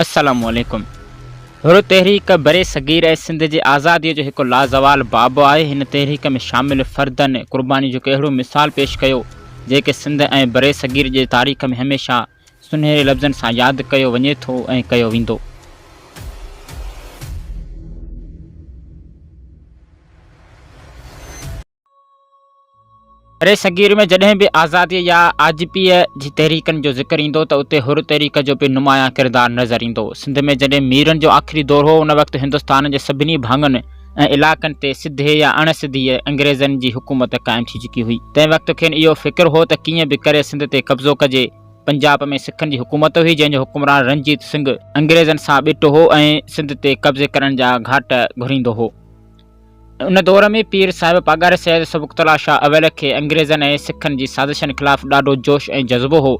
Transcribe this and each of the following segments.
السلام عليڪم حر تحريڪ برصغير ۽ سنڌ جي آزادي جو هڪ لازوال باب آهي هن تحريڪ ۾ شامل فردن قرباني جو هڪ اهڙو مثال پيش ڪيو جيڪي سنڌ ۽ برصغير جي تاريخ ۾ هميشه سنهري لفظن سان ياد ڪيو وڃي ٿو ۽ ڪيو ويندو. برصغير ۾ جڏهن به آزاديء يا آجپيء جي تحريڪن جو ذڪر ايندو ته اتي حر تحريڪ جو به نمايان ڪردار نظر ايندو. سنڌ ۾ جڏهن ميرن جو آخري دور هو، ان وقت هندستان جي سڀني ڀاڱن ۽ علائقن تي سڌي يا اڻ سڌيء انگريزن جي حڪومت قائم ٿي چڪي هئي. تنهن وقت کين اهو فڪر هو ته ڪيئن به ڪري سنڌ تي قبضو ڪجي. پنجاب ۾ سکن جي حڪومت هئي، جنهن جو حڪمران رنجيت سنگهه انگريزن سان ٻٽ هو ۽ سنڌ تي قبضي ڪرڻ جا گهاٽ گهريندو هو. ان دور ۾ پير صاحب پاڳاري سيد سبڪتله شاهه اول کي انگريزن ۽ سکن جي سازشن خلاف ڏاڍو جوش ۽ جذبو هو.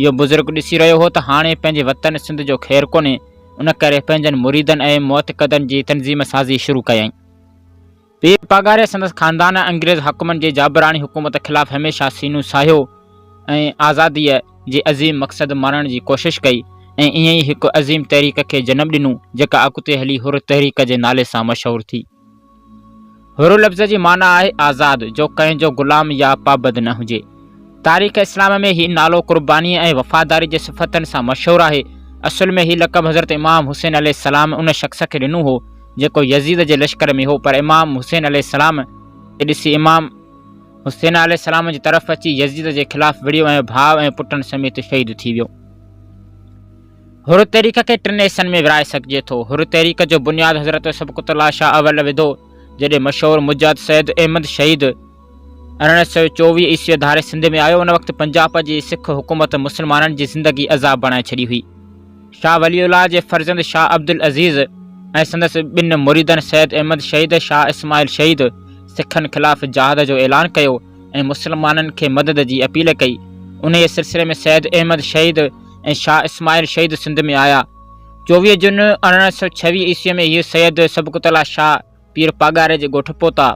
اهو بزرگ ڏسي رهيو هو ته هاڻي پنهنجي وطن سنڌ جو خير ڪونهي، ان ڪري پنهنجن مريدن ۽ معتقدن جي تنظيم سازي شروع ڪيائين. پير پاڳاري سندس خاندان انگريز حاڪمن جي جابراڻي حڪومت خلاف هميشه سينو ساهيو ۽ آزاديء جي عظيم مقصد ماڻڻ جي ڪوشش ڪئي ۽ ائين ئي هڪ عظيم تحريڪ کي جنم ڏنو جيڪا اڳتي هلي حر تحريڪ جي نالي سان مشهور ٿي. حر لفظ جي معنيٰ آهي آزاد جو ڪنهن جو غلام يا پابند نه هجي. تاريخ اسلام ۾ هي نالو قربانيء ۽ وفاداري جي صفتن سان مشهور آهي. اصل ۾ هي لقب حضرت امام حسين عليه السلام ان شخص کي ڏنو هو جيڪو يزيد جي لشڪر ۾ هو پر امام حسين عليه السلام کي ڏسي امام حسين عليه السلام جي طرف اچي يزيد جي خلاف وڙهيو ۽ ڀاء ۽ پٽن سميت شهيد ٿي ويو. حر تحريڪ کي ٽن حصن ۾ ورهائي سگهجي ٿو. حر تحريڪ جو بنياد حضرت سبغت الله شاهه اول وڌو، جڏهن مشهور مجاهد سيد احمد شهيد 1824 عيسويء ڌاري سنڌ ۾ آيو. ان وقت پنجاب جي سک حڪومت مسلمانن جي زندگي عذاب بڻائي ڇڏي هئي. شاهه ولي الله جي فرزند شاهه عبدالعزيز ۽ سندس ٻن مريدن سيد احمد شهيد، شاهه اسماعيل شهيد سکن خلاف جهاد جو اعلان ڪيو ۽ مسلمانن کي مدد جي اپيل ڪئي. انهيء سلسلي ۾ سيد احمد شهيد ۽ شاهه اسماعيل شهيد سنڌ ۾ آيا. 24 جون 1826 عيسويء ۾ هي سيد سبغت الله شاهه پير پاڳاري جي ڳوٺ پهتا.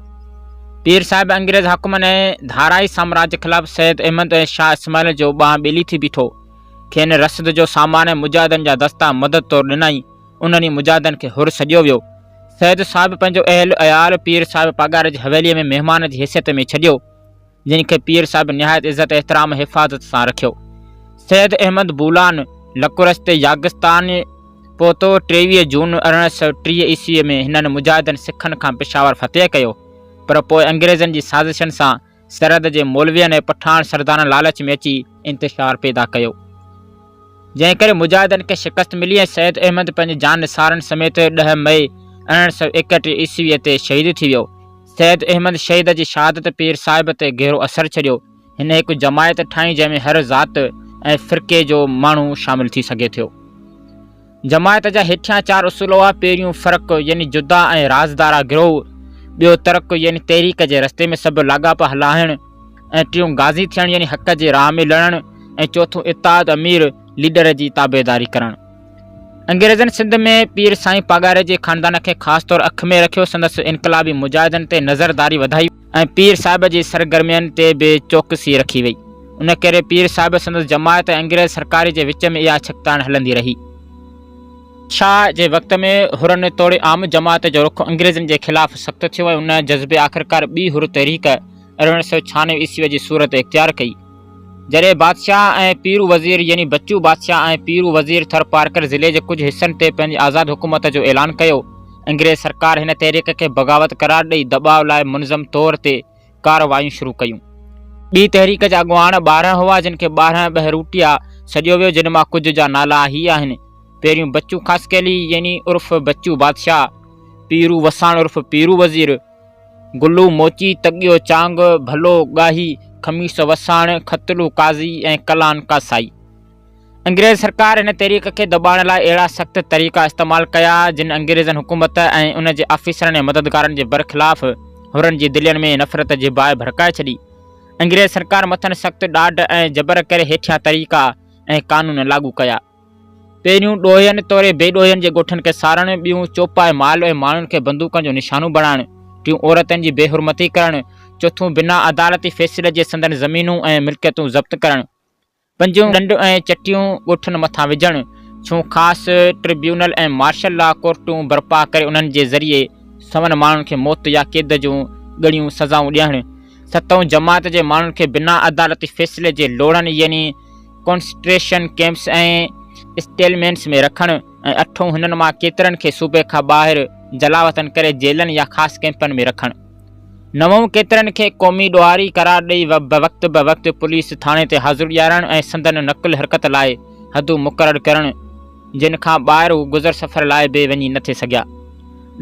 پير صاحب انگريز حاڪمن ۽ ڌارائي سامراج خلاف سيد احمد ۽ شاهه اسماعيل جو ٻانهن ٻيلي ٿي بيٺو. کين رسد جو سامان ۽ مجاهدن جا دستا مدد طور ڏنائين. انهن ئي مجاهدن کي حر سڏيو ويو. سيد صاحب پنهنجو اهل عيال پير صاحب پاڳاري جي حويليء ۾ مهمان جي حيثيت ۾ ڇڏيو، جن کي پير صاحب نهايت عزت احترام ۽ حفاظت سان رکيو. سيد احمد بولان لڪ رستي ياغستان پهتو. 23 جون 1830 عيسويء ۾ هنن مجاهدن سکن کان پشاور فتح ڪيو، پر پوء انگريزن جي سازشن سان سرحد جي مولوين ۽ پٺاڻ سردارن لالچ ۾ اچي انتشار پيدا ڪيو، جنهن ڪري مجاهدن کي شڪست ملي ۽ سيد احمد پنهنجي جان نثارن سميت 10 مئي 1831 عيسويء تي شهيد ٿي ويو. سيد احمد شهيد جي شهادت پير صاحب تي گهرو اثر ڇڏيو. هن هڪ جماعت ٺاهي جنهن ۾ هر ذات ۽ فرقي جو ماڻهو شامل ٿي سگهي ٿيو. جماعت جا هيٺيان چار اصول هئا، پهريون فرق يعني جدا ۽ رازدارا گروهه، ٻيو ترڪ يعني تحريڪ جي رستي ۾ سڀ لاڳاپا هلائڻ ۽ ٽيون غازي ٿيڻ يعني حق جي راهه ۾ لڙڻ ۽ چوٿون اتحاد امير، ليڊر، جي تابعداري ڪرڻ. انگريزن سنڌ ۾ پير سائين پاڳاري جي خاندان کي خاص طور اک ۾ رکيو، سندس انقلابي مجاهدن تي نظرداري وڌائي ۽ پير صاحب جي سرگرمين تي به چوڪسي رکي وئي. ان ڪري پير صاحب، سندس جماعت ۽ انگريز سرڪاري جي وچ ۾ اها ڇڪتاڻ هلندي رهي. شاهه جي وقت ۾ حرن توڙي عام جماعت جو رخ انگريزن جي خلاف سخت ٿيو ۽ ان جذبي آخرڪار ٻي حر تحريڪ 1896 عيسويء جي صورت اختيار ڪئي. جڏهن بادشاهه ۽ پيرو وزير يعني بچو بادشاهه ۽ پيرو وزير ٿرپارڪر ضلعي جي ڪجهه حصن تي پنهنجي آزاد حڪومت جو اعلان ڪيو. انگريز سرڪار هن تحريڪ کي بغاوت قرار ڏئي دٻاء لاء منظم طور تي ڪارروايون شروع ڪيون. ٻي تحريڪ جا اڳواڻ 12 هئا جن کي 12 ٻهروٽيا سڏيو ويو جن مان ڪجهه جا نالا هي آهن، پهريون بچو خاصخيلي يعني عرف بچو بادشاهه، پيرو وساڻ عرف پيرو وزير، گلو موچي، تڳيو چانگ، ڀلو ڳاهي، خميس وساڻ، ختلو قاضي ۽ ڪلان ڪاسائي. انگريز سرڪار هن تحريڪ کي دٻائڻ لاء اهڙا سخت طريقا استعمال ڪيا، جن انگريزن حڪومت ۽ ان جي آفيسرن ۽ مددگارن جي برخلاف حرن جي دلين ۾ نفرت جي باهه ڀڙڪائي ڇڏي. انگريز سرڪار مٿن سخت ڏاڍ ۽ جبر ڪري هيٺيان طريقا ۽ قانون لاڳو ڪيا. پهريون ڏوهين توڙي بي ڏوهين جي ڳوٺن کي ساڙڻ، ٻيون چوپائي مال ۽ ماڻهن کي بندوقن جو نشانو بڻائڻ، ٽيون عورتن جي بي حرمتي ڪرڻ، چوٿون بنا عدالتي فيصلي جي سندن زمينون ۽ ملڪيتون ضبط ڪرڻ. پنجون ڏنڊ ۽ چٽيون ڳوٺن مٿان وجهڻ، ڇهون خاص ٽربيونل ۽ مارشل لا ڪورٽون برپا ڪري انهن جي ذريعي سون ماڻهن کي موت يا قيد جون ڳڙيون سزائون ڏيڻ. ستون جماعت جي ماڻهن کي بنا عدالتي فيصلي جي لوڙهن يعني ڪنسٽريشن ڪيمپس ۽ اسٽيلمينٽس ۾ رکڻ ۽ اٺون هنن مان ڪيترن کي صوبي کان ٻاهر جلاوطن ڪري جيلن يا خاص ڪئمپن ۾ رکڻ. نئون ڪيترن کي قومي ڏوهاري قرار ڏئي وقت بوقت پوليس ٿاڻي تي حاضر ڏيارڻ ۽ سندن نقل حرڪت لاء حدون مقرر ڪرڻ جن کان ٻاهر هو گذر سفر لاء به وڃي نه ٿي سگهيا.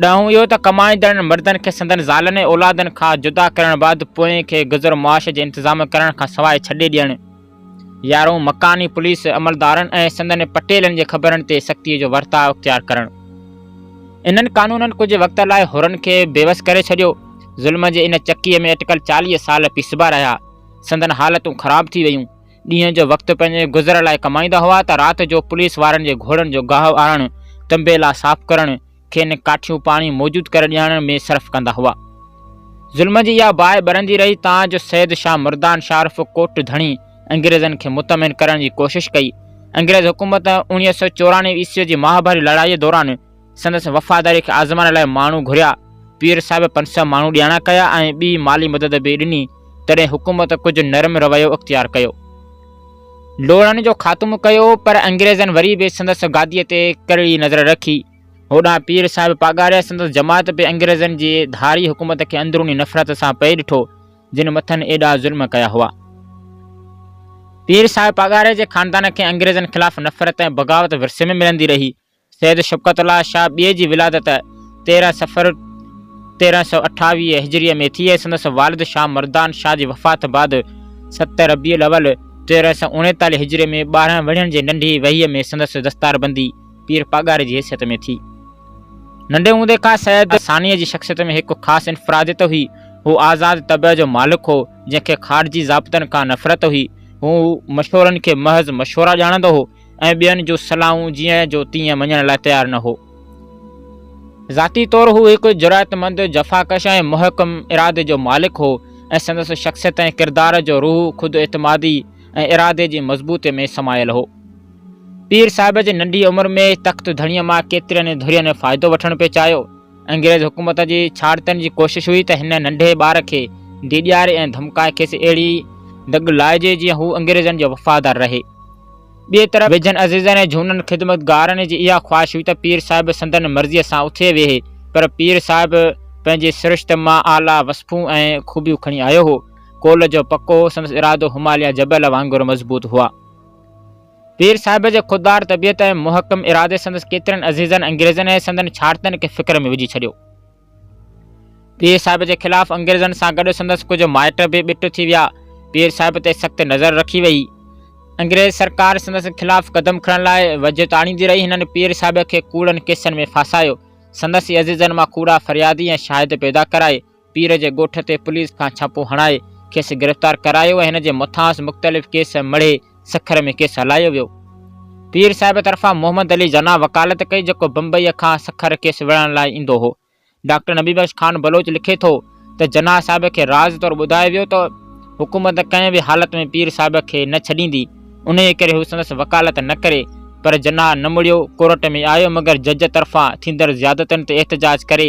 ڏهون اهو ته ڪمائيندڙن مردن کي سندن زالن ۽ اولادن کان جدا ڪرڻ بعد پوئين کي گذر معاش جي انتظام ڪرڻ کان سواء ڇڏي ڏيڻ. يارهون مڪاني پوليس عملدارن ۽ سندن پٽيلن جي خبرن تي سختيء جو ورتاء اختيار ڪرڻ. انهن قانونن ڪجهه وقت لاء حرن کي بيوس ڪري ڇڏيو. ظلم جي ان چڪيء ۾ اٽڪل 40 سال پيسبا رهيا. سندن حالتون خراب ٿي ويون. ڏينهن جو وقت پنهنجي گذر لاء ڪمائيندا هئا ته رات جو پوليس وارن جي گهوڙن جو گاهه آڻڻ، تنبيلا صاف ڪرڻ، کين ڪاٺيون پاڻي موجود ڪري ڏيارڻ ۾ صرف ڪندا هئا. ظلم جي اها باهه ٻرندي رهي تان جو سيد شاهه مردان شارف ڪوٽ ڌڻي انگريزن کي مطمئن ڪرڻ جي ڪوشش ڪئي. انگريز حڪومت 1994 عيسوي جي مهاڀاري لڙائيء دوران سندس وفاداري کي آزمائڻ لاء ماڻهو گهريا. پير صاحب 500 ماڻهو ڏياڻا ڪيا ۽ ٻي مالي مدد به ڏني، تڏهن حڪومت ڪجهه نرم رويو اختيار ڪيو. لوڙهن جو خاتمو ڪيو، پر انگريزن وري به سندس گاديء تي ڪرڙي نظر رکي. هوڏانهن پير صاحب پاڳاري ۽ سندس جماعت به انگريزن جي ڌاري حڪومت کي اندروني نفرت سان پئي ڏٺو، جن مٿن ايڏا ظلم ڪيا هئا. پير صاحب پاڳاري جي خاندان کي انگريزن خلاف نفرت ۽ بغاوت ورثي ۾ ملندي رهي. سيد شفقت الله شاهه ٻئي جي ولادت 13 صفر 1328 هجريء ۾ ٿي ۽ سندس والد شاهه مردان شاهه جي وفات بعد 7 ربيع الاول 1339 هجريء ۾ 12 ورهين جي ننڍي وهيء ۾ سندس دستاربندي پير پاڳاري جي حيثيت ۾ ٿي. ننڍي هوندي کان سيد ثانيء جي شخصيت ۾ هڪ خاص انفراديت هئي. هو آزاد طبع جو مالڪ هو، جنهن کي خارجي ضابطن کان نفرت هئي. هو مشورن کي محض مشورا ڄاڻندو هو. ۽ ٻين جون صلاحون جيئن جو تيئن مڃڻ لاء تيار نه هو. ذاتي طور هو هڪ جرئتمند، جفاڪش ۽ محڪم ارادي جو مالڪ هو ۽ سندس شخصيت ۽ ڪردار جو روح خود اعتمادي ۽ ارادي جي مضبوطي ۾ سمايل هو. پير صاحب جي ننڍي عمر ۾ تخت ڌڻيء مان ڪيترين ڌرين فائدو وٺڻ پئي چاهيو. انگريز حڪومت جي ڇاڙتن جي ڪوشش هئي ته هن ننڍي ٻار کي ڊيڄاري ۽ ڌمڪائي کيس اهڙي دڳ لائجي جيئن هو انگريزن جو وفادار رهي. ٻئي طرف ويجهن عزيزن ۽ جهونن خدمتگارن جي اها خواهش هئي ته پير صاحب سندن مرضيء سان اٿي ويهي، پر پير صاحب پنهنجي سرشت مان اعليٰ وصفون ۽ خوبيون کڻي آيو هو. قول جو پڪو هو، سندس ارادو هماليه جبل وانگر مضبوط هئا. پير صاحب جي خوددار طبيعت ۽ محڪم ارادي سندس ڪيترن عزيزن، انگريزن ۽ سندن ڇاڙتن کي فڪر ۾ وجهي ڇڏيو. پير صاحب جي خلاف انگريزن سان گڏ سندس ڪجهه مائٽ به ٻٽ ٿي ويا. پير صاحب تي سخت نظر رکي وئي. انگريز سرڪار سندس خلاف قدم کڻڻ لاء وجهه تاڻيندي رهي. هنن پير صاحب کي ڪوڙن ڪيسن ۾ ڦاسايو. سندس ئي عزيزن مان ڪوڙا فريادي ۽ شاهد پيدا ڪرائي، پير جي ڳوٺ تي پوليس کان ڇاپو هڻائي کيس گرفتار ڪرايو ۽ هن جي مٿانئس مختلف ڪيس مڙهي سکر ۾ ڪيس هلايو ويو. پير صاحب طرفان محمد علي جناح وڪالت ڪئي جيڪو بمبئيء کان سکر ڪيس وڙهڻ لاء ايندو هو. ڊاڪٽر نبي بخش خان بلوچ لکي ٿو ته جناح صاحب کي راز طور ٻڌايو ويو ته حڪومت ڪنهن به حالت ۾ پير صاحب کي نه ڇڏيندي انهيء ڪري هو سندس وڪالت نه ڪري پر جناح نه مڙيو ڪورٽ ۾ آيو مگر جج طرفان ٿيندڙ زيادتين تي احتجاج ڪري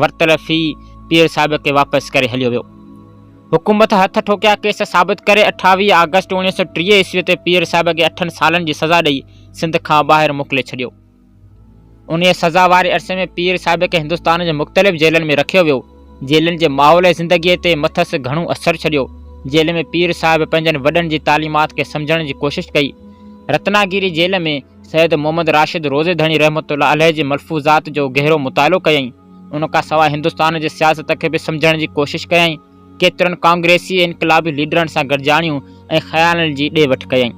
ورتل في پير صاحب کي واپس ڪري هليو ويو. حڪومت هٿ ٺوڪيا ڪيس ثابت ڪري 28 آگسٽ 1930 عيسوي تي پير صاحب کي اٺن سالن جي سزا ڏئي سنڌ کان ٻاهر موڪلي ڇڏيو. انهيء سزا واري عرصي ۾ پير صاحب کي هندستان جي مختلف جيلن ۾ رکيو ويو. جيلن جي ماحول ۽ زندگيء تي مٿس گهڻو اثر ڇڏيو. جيل ۾ پير صاحب پنهنجن وڏن جي تعليمات کي سمجهڻ جي ڪوشش ڪئي. رتناگيري جيل ۾ سيد محمد راشد روضي ڌڻي رحمة الله عليه جي ملفوظات جو گهرو مطالعو ڪيائين. ان کان سواء هندستان جي سياست کي به سمجهڻ جي ڪوشش ڪيائين. ڪيترن ڪانگريسي ۽ انقلابي ليڊرن سان گڏجاڻيون ۽ خيالن جي ڏي وٺ ڪيائين.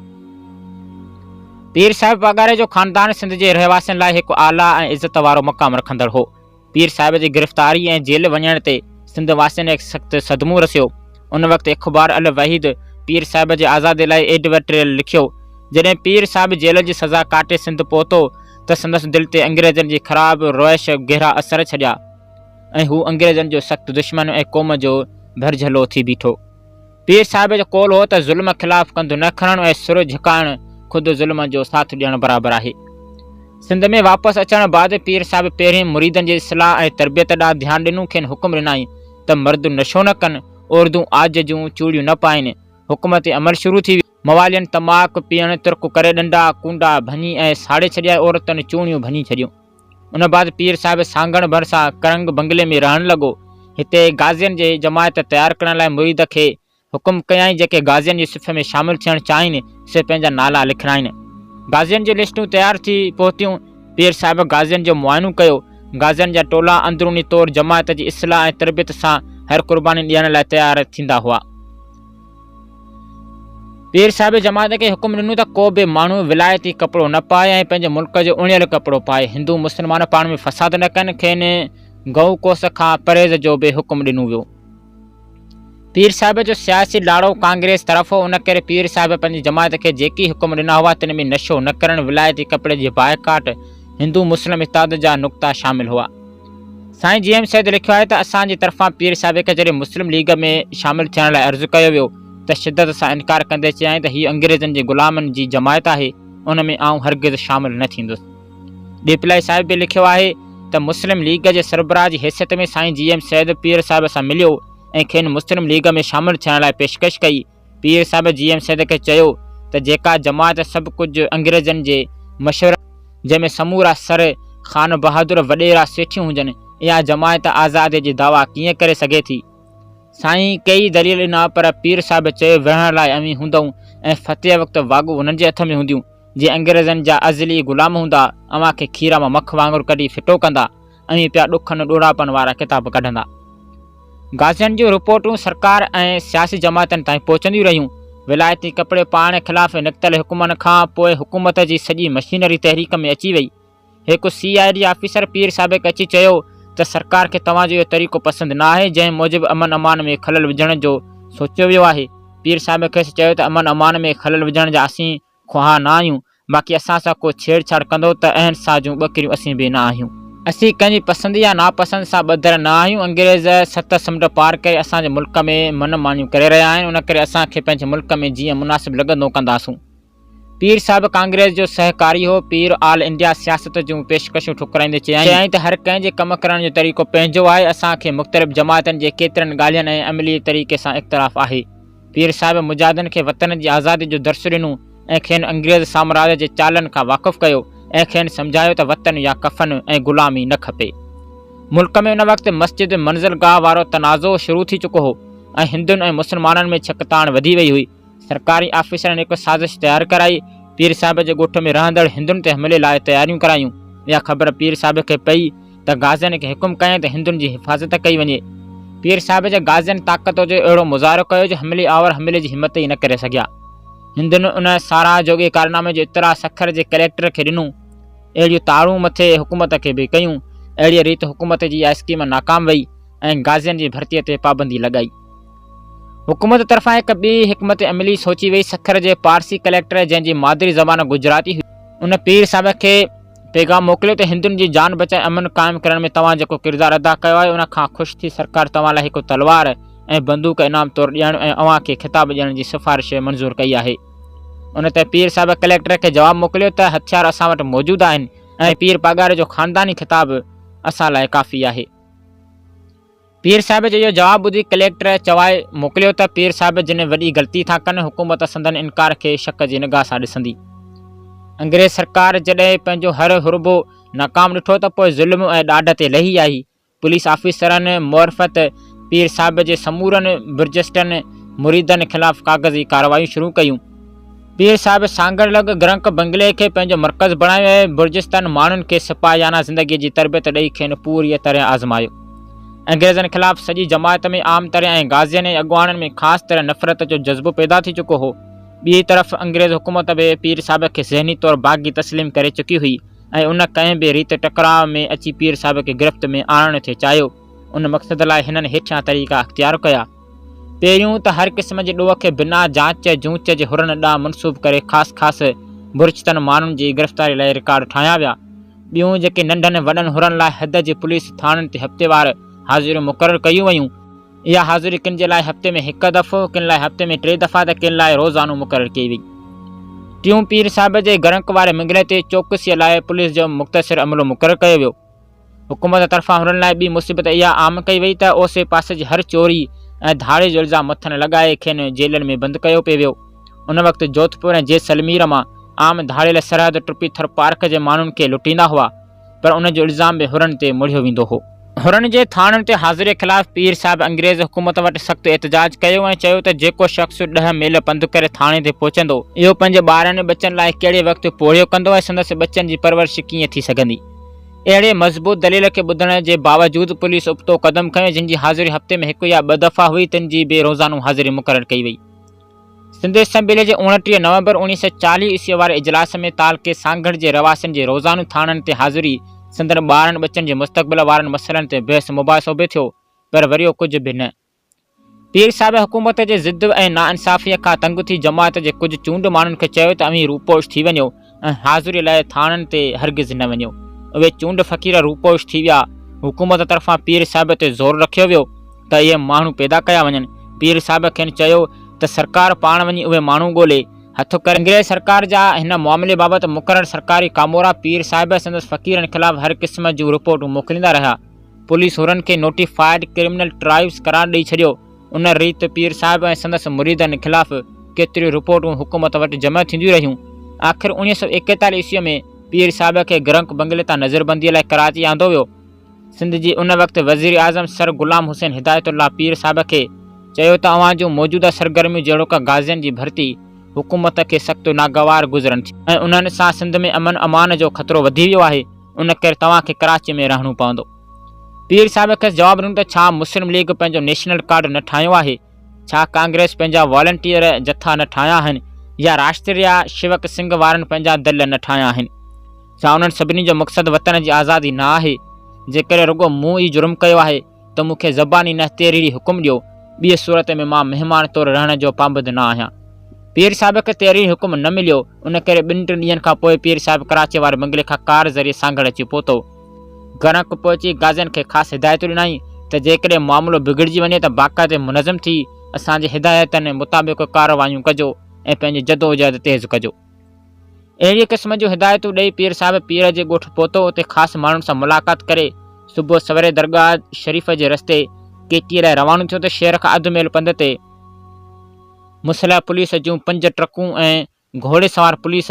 پير صاحب پاڳاري جو خاندان سنڌ جي رهواسين لاء هڪ اعليٰ ۽ عزت وارو مقام رکندڙ هو. پير صاحب جي گرفتاري ۽ جيل وڃڻ تي سنڌ واسين کي سخت صدمو رسيو. ان وقت اخبار الوحيد پير صاحب جي آزادي لاء ايڊيورٽريل لکيو. جڏهن پير صاحب جيل جي سزا ڪاٽي سنڌ پهتو ته سندس دل تي انگريزن جي خراب روش گهرا اثر ڇڏيا ۽ هو انگريزن جو سخت دشمن ۽ قوم جو ڀرجهلو ٿي بيٺو. پير صاحب جو قول هو ته ظلم خلاف ڪنڌ نه کڻڻ ۽ سر جهڪائڻ خود ظلم جو ساٿ ڏيڻ برابر آهي. سنڌ ۾ واپس اچڻ بعد پير صاحب پهرين مريدن جي اصلاح ۽ تربيت ڏانهن ڌيان ڏنو، کين حڪم ڏنائين ته مرد نشو نه ڪن، عورتون عاج جون چوڙيون نه پائين. حڪم تي عمل شروع ٿي ويو. موالين تماڪ پيئڻ ترڪ ڪري ڏنڊا ڪونڊا ڀڃي ۽ ساڙي ڇڏيا ۽ عورتن چوڙيون ڀڃي ڇڏيون. ان بعد پير صاحب سانگهڙ ڀرسان ڪرنگ بنگلي ۾ رهڻ لڳو. هتي غازين جي جماعت تيار ڪرڻ لاء مريد کي حڪم ڪيائين جيڪي غازين جي صف ۾ شامل ٿيڻ چاهين سي پنهنجا نالا لکرائين. غازين جون لسٽون تيار ٿي پهتيون. پير صاحب غازين جو معائنو ڪيو. غازين جا ٽولا اندروني طور جماعت جي اصلاح ۽ تربيت سان هر قرباني ڏيڻ لاء تيار ٿيندا هئا. پير صاحب جماعت کي حڪم ڏنو ته ڪو به ماڻهو ولايتي ڪپڙو نه پائي ۽ پنهنجي ملڪ جو اڻيل ڪپڙو پائي. هندو مسلمان پاڻ ۾ فساد نه ڪن. کين گئو ڪوس کان پرهيز جو به حڪم ڏنو ويو. پير صاحب جو سياسي لاڙو ڪانگريس طرف هو، ان ڪري پير صاحب پنهنجي جماعت کي جيڪي حڪم ڏنا هئا، تن ۾ نشو نه ڪرڻ، ولايتي ڪپڙي جي بائيڪاٽ، هندو مسلم اتحاد جا نقطا شامل هئا. سائين جي ايم سيد لکيو آهي ته اسان جي طرفان پير صاحب کي جڏهن مسلم ليگ ۾ شامل ٿيڻ لاء عرض ڪيو ويو ته شدت سان انڪار ڪندي چيائين ته هيء انگريزن جي غلامن جي جماعت آهي، ان ۾ آئون هرگز شامل نه ٿيندس. ڏيپلائي صاحب به لکيو آهي ته مسلم ليگ جي سربراهه جي حيثيت ۾ سائين جي ايم سيد پير صاحب سان مليو ۽ کين مسلم ليگ ۾ شامل ٿيڻ لاء پيشڪش ڪئي. پير صاحب جي ايم سيد کي چيو ته جيڪا جماعت سڀ ڪجهه انگريزن جي مشورن جنهن ۾ سمورا سر، خان بهادر، وڏيرا، سيٺيون هجن، اها جماعت آزادي جي دعويٰ ڪيئن ڪري سگهي ٿي؟ سائين ڪيئي دليل ڏنا پر پير صاحب چيو وڙهڻ لاء اوهين هوندؤ ۽ فتح وقت واڳون انهن جي هٿ ۾ هونديون. جي انگريزن جا ازلي غلام هوندا، اوهان کي کير مان مک وانگر ڪڍي ڦٽو ڪندا، اوهين پيا ڏکن ڏوراپن وارا ڪتاب ڪڍندا. غازين جون رپورٽون سرڪار ۽ سياسي جماعتن تائين پهچنديون رهيون. ولايتي ڪپڙي پائڻ خلاف نڪتل حڪمن کان پوء حڪومت جي سڄي مشينري تحريڪ ۾ اچي وئي. هڪ سي I D officer پير صاحب کي اچي چيو ته سرڪار کي توهان جو اهو طريقو پسند نه آهي جنهن موجب امن امان ۾ خلل وجهڻ جو سوچيو ويو آهي. پير صاحب کيس چيو ته امن امان ۾ خلل وجهڻ جا اسين خواهان نه آهيون باقي اسان سان ڪو ڇيڙ ڇاڙ ڪندو ته اهنسا جون ٻڪريون اسين به نه آهيون. اسين ڪنهن جي پسند يا ناپسند سان ٻڌل نه آهيون. انگريز ست سمنڊ پار ڪري اسان جي ملڪ ۾ من مانيون ڪري رهيا آهن ان ڪري اسان کي پنهنجي ملڪ ۾ جيئن مناسب لڳندو ڪنداسون. پير صاحب ڪانگريس جو سهڪاري هو. پير آل انڊيا سياست جون پيشڪشون ٺڪرائيندي چيائين ته هر ڪنهن جي ڪم ڪرڻ جو طريقو پنهنجو آهي، اسان کي مختلف جماعتن جي ڪيترن ڳالهين ۽ عملي طريقي سان اختلاف آهي. پير صاحب مجاهدن کي وطن جي آزادي جو درس ڏنو ۽ کين انگريز سامراج جي چالن کان واقف ڪيو ۽ کين سمجهايو ته وطن يا ڪفن ۽ غلامي نه کپي. ملڪ ۾ ان وقت مسجد منزل گاهه وارو تنازعو شروع ٿي چڪو هو ۽ هندن ۽ مسلمانن ۾ ڇڪتاڻ وڌي وئي هئي. سرڪاري آفيسرن هڪ سازش تيار ڪرائي، پير صاحب جي ڳوٺ ۾ رهندڙ هندن تي حملي لاء تياريون ڪرايون. اها خبر پير صاحب کي پئي ته غازين کي حڪم ڪيائين ته هندن جي حفاظت ڪئي وڃي. پير صاحب جي غازين طاقت جو اهڙو مظاهرو ڪيو جو حملي آور حملي جي همت ئي نه ڪري سگهيا. هندن ان ساراهه جوڳي ڪارنامي جو اطلاع سکر جي ڪليڪٽر کي ڏنو. اهڙيون تاڙون مٿي حڪومت کي به ڪيون. اهڙيء ريت حڪومت جي اها اسڪيم ناڪام وئي ۽ غازين جي ڀرتيء تي پابندي لڳائي. حڪومت طرفان هڪ ٻي حڪمت عملي سوچي وئي. سکر جي پارسي ڪليڪٽر جنهن جي مادري زبان گجراتي هئي، ان پير صاحب کي پيغام موڪليو ته هندن جي جان بچائي امن قائم ڪرڻ ۾ توهان جيڪو ڪردار ادا ڪيو آهي ان کان خوش ٿي سرڪار توهان لاء هڪ تلوار ۽ بندوق انعام طور ڏيڻ ۽ اوهان کي خطاب ڏيڻ جي سفارش منظور ڪئي آهي. ان تي پير صاحب ڪليڪٽر کي جواب موڪليو ته هٿيار اسان وٽ موجود آهن ۽ پير پاڳاري جو خانداني خطاب اسان لاء ڪافي آهي. پير صاحب جو اهو جواب ٻڌي ڪليڪٽر چوائي موڪليو ته پير صاحب جن وڏي غلطي ٿا ڪن، حڪومت سندن انڪار کي شڪ جي نگاهه سان ڏسندي. انگريز سرڪار جڏهن پنهنجو هر حربو ناڪام ڏٺو ته پوء ظلم ۽ ڏاڍ تي لهي آئي. پوليس آفيسرن معرفت پير صاحب جي سمورن برجسٽن مريدن خلاف ڪاغذي ڪارروايون شروع ڪيون. پير صاحب سانگهڙ لڳ گرنڪ بنگلي کي پنهنجو مرڪز بڻايو ۽ برجستن ماڻهن کي سپاهيانه زندگيء جي تربيت ڏئي کين پوريء طرح آزمايو. انگريزن خلاف سڄي جماعت ۾ عام طرح ۽ غازين ۽ اڳواڻن ۾ خاص طرح نفرت جو جذبو پيدا ٿي چڪو هو. ٻئي طرف انگريز حڪومت به پير صاحب کي ذهني طور باغي تسليم ڪري چڪي هئي ۽ ان ڪنهن به ريت ٽڪراء ۾ اچي پير صاحب کي گرفت ۾ آڻڻ ٿي چاهيو. ان مقصد لاء هنن هيٺيان طريقا اختيار ڪيا. پهريون ته هر قسم جي ڏوهه کي بنا جاچ جونچ جي حرن ڏانهن منسوب ڪري خاص خاص برچتن ماڻهن جي گرفتاري لاء رڪارڊ ٺاهيا ويا. ٻيون جيڪي ننڍن وڏن حرن لاء حد جي پوليس ٿاڻن تي هفتيوار حاضريون مقرر ڪيون ويون. اها حاضري ڪن جي لاء هفتي ۾ هڪ دفعو، ڪن لاء هفتي ۾ ٽي دفعا ته ڪن لاء روزانو مقرر ڪئي وئي. ٽيون پير صاحب جي گرنڪ واري منگلي تي چوڪسيء لاء پوليس جو مختصر عملو مقرر ڪيو ويو. حڪومت طرفان حرن لاء ٻي مصيبت اها عام ڪئي وئي ته اوسي پاسي جي هر چوري ۽ ڌاڙي جو الزام مٿن لڳائي کين جيلن ۾ بند ڪيو پئي ويو. ان وقت جوڌپور ۽ جيسلمير مان عام ڌاڙيل سرحد ٽپي ٿرپارڪر جي ماڻهن کي لٽيندا هئا پر ان جو الزام به حرن تي مڙهيو ويندو هو. حرن جي ٿاڻن تي حاضريء خلاف پير صاحب انگريز حڪومت وٽ سخت احتجاج ڪيو ۽ چيو ته جيڪو شخص ڏهه ميل پنڌ ڪري ٿاڻي تي پهچندو، اهو پنهنجي ٻارن ٻچن لاء ڪهڙي وقت پورهيو ڪندو ۽ سندس ٻچن جي پرورش ڪيئن ٿي سگهندي. اهڙي مضبوط دليل کي ٻڌڻ جي باوجود پوليس ابتو قدم کنيو، جن جي حاضري هفتي ۾ هڪ يا ٻه دفعا هئي، تن جي به روزانو حاضري مقرر ڪئي وئي. سنڌ اسيمبليء جي 29 نومبر 1940 عيسويء واري اجلاس ۾ تعلقي سانگهڙ جي رهواسين جي روزانو ٿاڻن تي حاضري، سندن ٻارن ٻچن جي مستقبل وارن مسئلن تي بحث مباحثو به ٿيو، پر وريو ڪجهه به نه. پير صاحب حڪومت جي ضد ۽ ناانصافيء کان تنگ ٿي جماعت جي ڪجهه چونڊ ماڻهن کي چيو ته اوهين روپوش ٿي وڃو ۽ حاضريء لاء ٿاڻن تي هرگز نه وڃو. اهي چونڊ فقير روپوش ٿي ويا. حڪومت طرفان پير صاحب تي زور رکيو ويو ته اهي ماڻهو پيدا ڪيا وڃن. پير صاحب کين چيو ته سرڪار پاڻ وڃي اهي ماڻهو ڳولي هٿ ڪري. انگريز سرڪار جا هن معاملي بابت مقرر سرڪاري ڪامورا پير صاحب ۽ سندس فقيرن خلاف هر قسم جون رپورٽون موڪليندا رهيا. پوليس حرن کي نوٽيفائيڊ ڪرمنل ٽرائيبز قرار ڏئي ڇڏيو. ان ريت پير صاحب ۽ سندس مريدن خلاف ڪيتريون رپورٽون حڪومت وٽ جمع ٿينديون رهيون. آخر 1941 عيسويء ۾ پير صاحب کي گرنڪ بنگلي تان نظربنديء لاء ڪراچي آندو ويو. سنڌ جي ان وقت وزيراعظم سر غلام حسين هدايت الله پير صاحب کي چيو ته اوهان جون موجوده سرگرميون جهڙوڪ غازين جي ڀرتي حڪومت کي سخت ناگوار گذرن ٿيون ۽ انهن سان سنڌ ۾ امن امان جو خطرو وڌي ويو آهي ان ڪري توهان کي ڪراچيء ۾ رهڻو پوندو. پير صاحب کيس جواب ڏنو ته ڇا مسلم ليگ پنهنجو نيشنل ڪارڊ نه ٺاهيو آهي؟ ڇا ڪانگريس پنهنجا والنٽيئر جٿا نه ٺاهيا آهن يا راشٽريا شيوڪ سنگهه وارن پنهنجا دل نه ٺاهيا آهن؟ ڇا انهن سڀني جو مقصد وطن جي آزادي نه آهي؟ جيڪڏهن رڳو مون ئي جرم ڪيو آهي ته مون کي زباني نه تحريري حڪم ڏيو، ٻيء صورت ۾ مان مهمان طور رهڻ جو پابند نه آهيان. پير صاحب کي تحريري حڪم نه مليو، ان ڪري ٻن ٽن ڏينهن کان پوء پير صاحب ڪراچيء واري بنگلي کان ڪار ذريعي سانگهڙ اچي پهتو. گرنڪ پهچي غازين کي خاص هدايتون ڏنائين ته جيڪڏهن معاملو بگڙجي وڃي ته باقاعدي منظم ٿي اسان جي هدايتن مطابق ڪارروايون ڪجو ۽ پنهنجي جدوجهد تيز ڪجو. اهڙيء قسم جون هدايتون ڏئي پير صاحب پير جي ڳوٺ پهتو اتي خاص ماڻهن سان ملاقات ڪري صبح سويري درگاهه شريف جي رستي ڪيٽيء لاء روانو ٿيو ته شهر کان اڌ ميل پنڌ تي مسلح پوليس جون پنج ٽرڪون ۽ گهوڙي سوار پوليس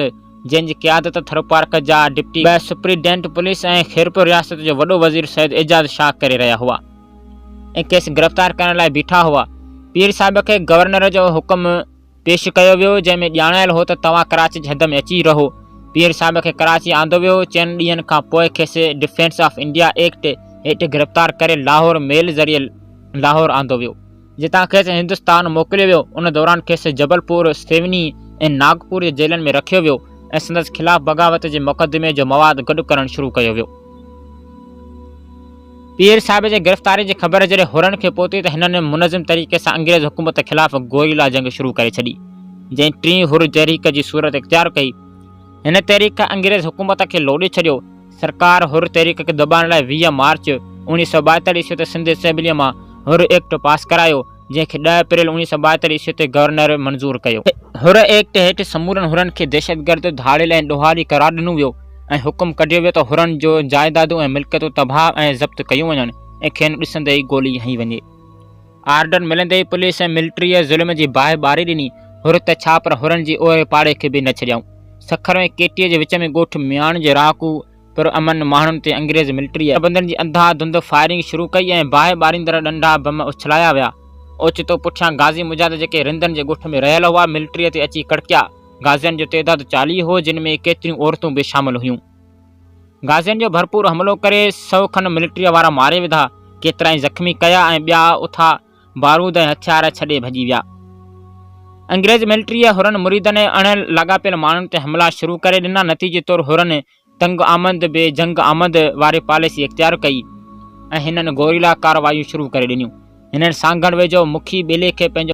جنهن جي قيادت ٿرپارڪر جا ڊپٽي سپرنٽينڊنٽ پوليس ۽ خيرپور رياست جو وڏو وزير سيد اعجاز شاهه ڪري رهيا هئا ۽ کيس گرفتار ڪرڻ لاء بيٺا هئا. پير صاحب کي گورنر جو حڪم پيش ڪيو ويو جنهن ۾ ڄاڻايل هو ته توهان ڪراچي جي حد ۾ اچي رهو. پير صاحب کي ڪراچي آندو ويو. چئن ڏينهن کان پوء کيس ڊفينس آف انڊيا ايڪٽ هيٺ گرفتار ڪري لاهور ميل ذريعي لاهور آندو ويو. جتان کيس هندستان موڪليو ويو، ان دوران کيس جبلپور، سيوني ۽ ناگپور جي جيلن ۾ رکيو ويو ۽ سندس خلاف بغاوت جي مقدمي جو مواد گڏ ڪرڻ شروع ڪيو ويو. پير صاحب جي گرفتاري جي خبر جڏهن حرن کي پهتي ته هنن منظم طريقي سان انگريز حڪومت خلاف گوريلا جنگ شروع ڪري ڇڏي، جنهن ٽين حر تحريڪ جي صورت اختيار ڪئي. هن تحريڪ انگريز حڪومت کي لوڏي ڇڏيو. سرڪار حر تحريڪ کي دٻائڻ لاء 20 مارچ 1972 عيسوي تي سنڌ اسيمبليء مان حر ايڪٽ پاس ڪرايو، جنهن کي 10 اپريل 1972 عيسوي تي گورنر منظور ڪيو. حر ايڪٽ هيٺ سمورن حرن کي دهشتگرد، ڌاڙيل ۽ ڏوهاري قرار ڏنو ويو ۽ حڪم ڪڍيو ويو ته حرن جو جائدادون ۽ ملڪيتون تباهه ۽ ضبط ڪيون وڃن ۽ کين ڏسندي ئي گولي هنئي وڃي. آرڊر ملندي ئي پوليس ۽ ملٽريء ظلم جي باهه ٻاري ڏني. حر ته ڇا پر حرن جي اوري پاڙي کي به نه ڇڏيائون. سکر ۽ ڪيٽيء جي وچ ۾ ڳوٺ مياڻ جي رهاڪو پر امن ماڻهن تي انگريز ملٽريء بندن جي انڌا ڌنڌ فائرنگ شروع ڪئي ۽ باهه ٻاريندڙ ڏنڊا بم اڇلايا ويا. اوچتو پٺيان غازي مجاهد جيڪي رندن جي ڳوٺ ۾ رهيل هئا، ملٽريء تي اچي ڪڙڪيا. غازين جو تعداد 40 هو، جن ۾ ڪيتريون عورتون به شامل هيون. غازين جو ڀرپور حملو ڪري سئو کن ملٽريء وارا ماري وڌا، ڪيترائي زخمي ڪيا ۽ ٻيا اٿا بارود ۽ هٿيار ڇڏي ڀڄي ويا. انگريز ملٽريء حرن مريدن ۽ اڻ لاڳاپيل ماڻهن تي حملا شروع ڪري ڏنا، نتيجي طور حرن تنگ آمد به جنگ آمد واري پاليسي اختيار ڪئي ۽ هنن گوريلا ڪارروايون شروع ڪري ڏنيون. هنن سانگهڙ ويجهو مکي ٻيلي کي پنهنجو.